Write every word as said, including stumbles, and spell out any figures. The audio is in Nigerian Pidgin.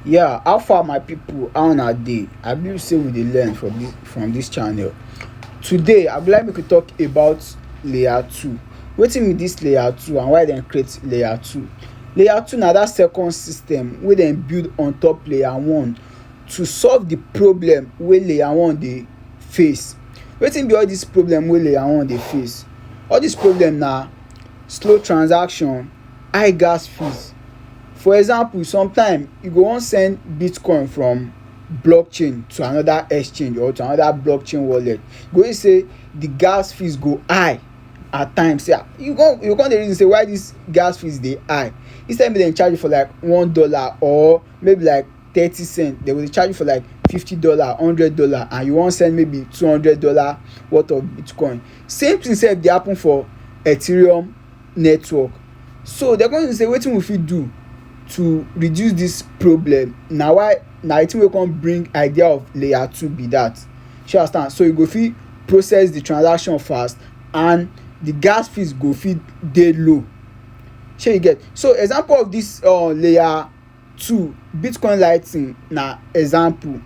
Yeah, how far, my people? How una dey? I believe say we dey learn from this from this channel. Today, I would like make we talk about layer two. Wetin be this layer two and why dem create layer two? Layer two na that second system wey dem build on top layer one to solve the problem wey layer one dey face. Wetin be all this problem wey layer one dey face? All this problem na slow transaction, high gas fees. For example, sometimes you go wan send Bitcoin from blockchain to another exchange or to another blockchain wallet. You go see say the gas fees go high at times. Yeah, you go you go dey reason say why this gas fees dey high. Instead make dem charge you for like one dollar or maybe like thirty cents, dem go dey charge you for like fifty dollar, hundred dollar, and you wan send maybe two hundred dollar worth of Bitcoin. Same thing sef dey happen for Ethereum network. So dem come say wetin we fit do to reduce this problem. Na why na wetin wey come bring idea of layer two be that. Shey you understand? So you go fit process the transaction fast and the gas fees go fit dey low. Shey you get? So example of this uh, layer two, Bitcoin Lightning na example.